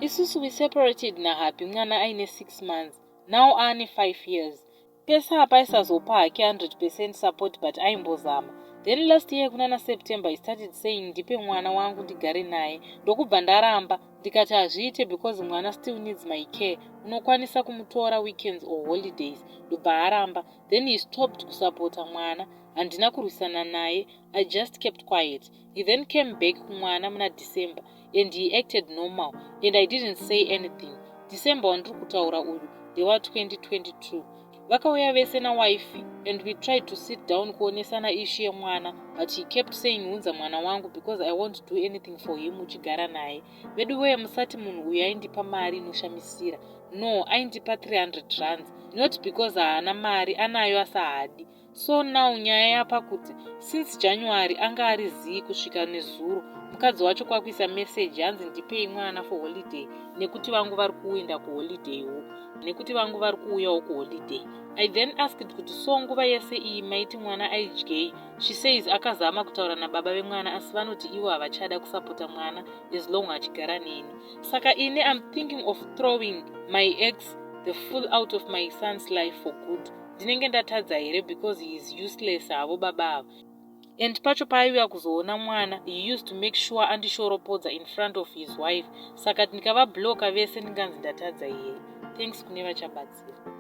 Isusu we separated nahubby mwana aine 6 months. Now aane 5 years. Pese apa aisazopa hake 100% support, but aimbozama. Then last year kunana September he started saying, "Ndipe mwana wangu ndigare naye." Ndokubva ndaramba, ndikati hazviite because mwana still needs my care, unokwanisa kumutora weekends or holidays. Ndobva aramba. Then he stopped kusapota mwana. Handina kurwisana naye, I just kept quiet. He then came back kumwana muna December and he acted normal and I didn't say anything. December wandiri kutaura uyu ndewa2022. Vakauya vese nawife and we tried to sit down kuonesana issue yemwana, but he kept saying, "Unza mwana wangu because I won't do anything for him uchigara naye." Vedu weye, musati munhu uyu aindipa mari inoshamisira. No, aindipa 300 rands, not because haana mari, anayo, asi haadi. So now nyaya yapa kuti since January anga ari zii kusvika nezuro. Mukadzi wacho kwakuisa meseji, hanzi, "Ndipei mwana for holiday nekuti vangu vari kuenda kuholidaywo, nekuti vangu vari kuuyawo kuholiday." I then asked kuti, "So nguva yese iyi maiti mwana aidyei?" She says akazama kutaura nababa vemwana, asi vanoti ivo havachada kusapota mwana as long achigara neni. Saka ini I'm thinking of throwing my ex the full out of my son's life for good. Ndinenge ndatadza here? Because he is useless havo baba ava. And pacho paaiuya kuzoona mwana, he used to make sure andishoropodza in front of his wife. Saka ndikavabloka vese, ndinganzi ndatadza here? Thanks kune vachabatsira.